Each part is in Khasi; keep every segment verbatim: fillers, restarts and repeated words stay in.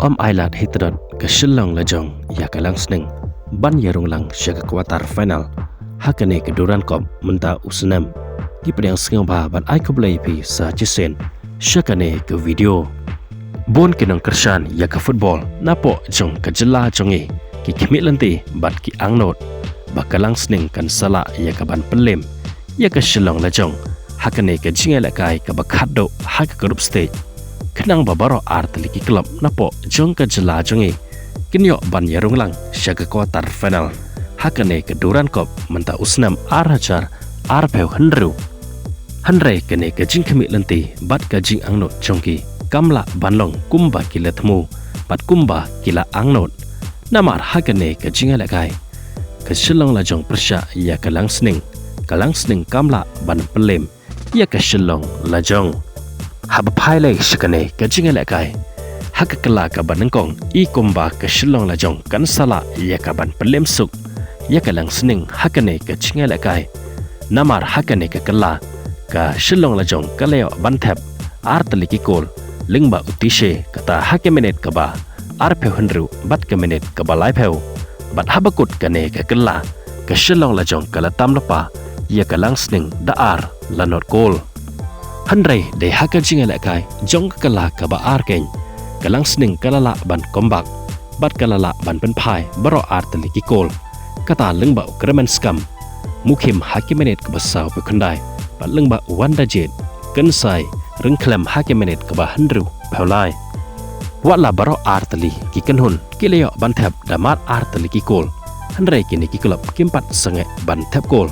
Ym ailad hi tdot ka Shillong Lajong ïa ka Langsning ban ïarung lang sha ka quarter final ha kane ka Durand Cup mynta u snem. Ngi pdiang sngewbha ban ai khublei phi sa shisien sha kane ka video. Bun ki nongkyrshan ïa ka football napoh jong ka jylla jong ngi ki khmih lynti bad ki angnud ba ka Langsning kan sa lah ïa ka ban pynlem ïa ka Shillong Lajong ha kane ka jingïalehkai kaba khatduh ha ka group stage, khnang ba baroh artylli ki club napoh jong ka jylla jong ngi kin ïoh ban ïarung lang sha ka quarter final ha kane ka Durand Cup mynta u snem ar hajar arphew hynriew. Hynrei kane ka jingkhmih lynti bad ka jingangnud jong ki kam lah ban long kumba ki la thmu bad kumba ki la angnud. Namar ha kane ka jingïalehkai ka Shillong Lajong pyrshah ïa ka Langsning, ka Langsning kam lah ban pynlem ïa ka Shillong Lajong. Haba phai lei sha kane ka jingïalehkai, ha ka kylla kaba nyngkong i kumba ka Shillong Lajong kan sa lah ïa ka ban pynlem suk ïa ka Langsning ha kane ka jingïalehkai. Namar ha kane ka kylla ka Shillong Lajong ka la ïoh ban thep artylli ki kol lyngba u Tishe, kata ha ka minit kaba arphew hynriew bad ka minit kaba laiphew. Bad haba kut kane ka kylla ka Shillong Lajong ka la tam lypa ïa ka Langsning da ar la nod kol. Hynrei dei ha ka jingïalehkai jong ka kylla kaba ar keiñ ka Langsning ka la lah ban comeback bad ka la lah ban pynphai baroh artylli ki kol, kata lyngba u Kremen Skam Mukhim ha ka minit kaba sawphew khyndai bad lyngba u Wandajied Kynsai Ryngkhlem ha ka minit kaba hynriewphew lai. Wat la baroh artylli ki kynhun ki la ïoh ban thep da mar artylli ki kol, hynrei kine ki club kim pat sangeh ban thep kol.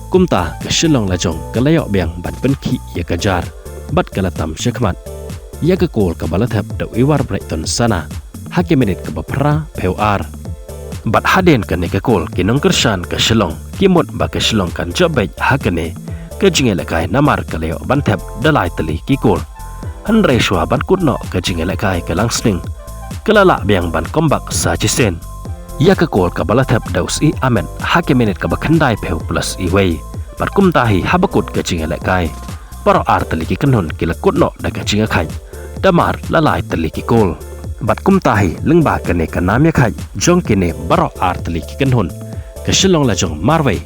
Kumta ka Shillong Lajong ka la ïoh biang ban pynkhih ïa ka jar bad ka la tam shakhmat ïa ka kol kaba la thep da u Iwar Brighton Sana ha ka minit kaba phraphew ar. Bad hadien kane ka kol ki nongkyrshan ka Shillong ki mut ba ka Shillong kan jop beit ha kane ka jingïalehkai namar ka la ïoh ban thep da lai tylli ki kol. Hynrei shuwa ban kut noh ka jingïalehkai ka Langsning ka la lah biang ban comeback sa shisien ïa ka kol kaba la thep da u Syi Ahmed ha ka minit kaba khyndaiphew plus iwei. Bad kumta hi haba kut ka jingïalehkai baroh artylli ki kynhun ki la kut noh da ka jingïakhaid da mar la lai tylli ki kol. Bad kumta hi lyngba kane ka nam ïakhaid jong kine baroh artylli ki kynhun ka Shillong Lajong marwei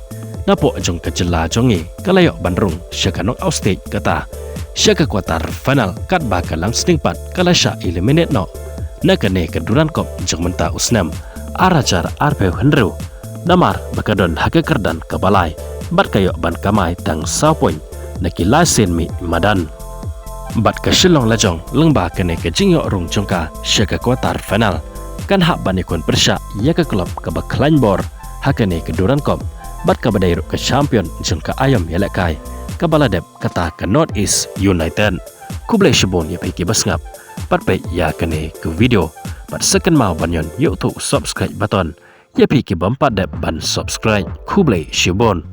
napoh jong ka jylla jong ngi ka la ïoh ban rung sha ka knockout stage, kata sha ka quarter final, katba ka Langsning pat ka la shah eliminate noh na kane ka Durand Cup jong mynta u snem ar hajar arphew hynriew. Namar ba ka don ha ka kyrdan kaba lai bad ka ïoh ban kamai tang saw point na ki lai sien mih madan. Bad ka Shillong Lajong lyngba kane ka jingïoh rung jong ka sha ka quarter final kan hap ban ïakhun pyrshah ïa ka club kaba khlaiñ bor ha kane ka Durand Cup bad kaba dei ruh ka champion jong ka aïom ïalehkai kaba la dep, kata ka North East United. Khublei shibun ïa phi kiba sngap bad peit ïa kane ka video. Bad sa kynmaw ban ñion ïa uto u subscribe button ïa phi ki bym pat dep ban subscribe. Khublei shibun.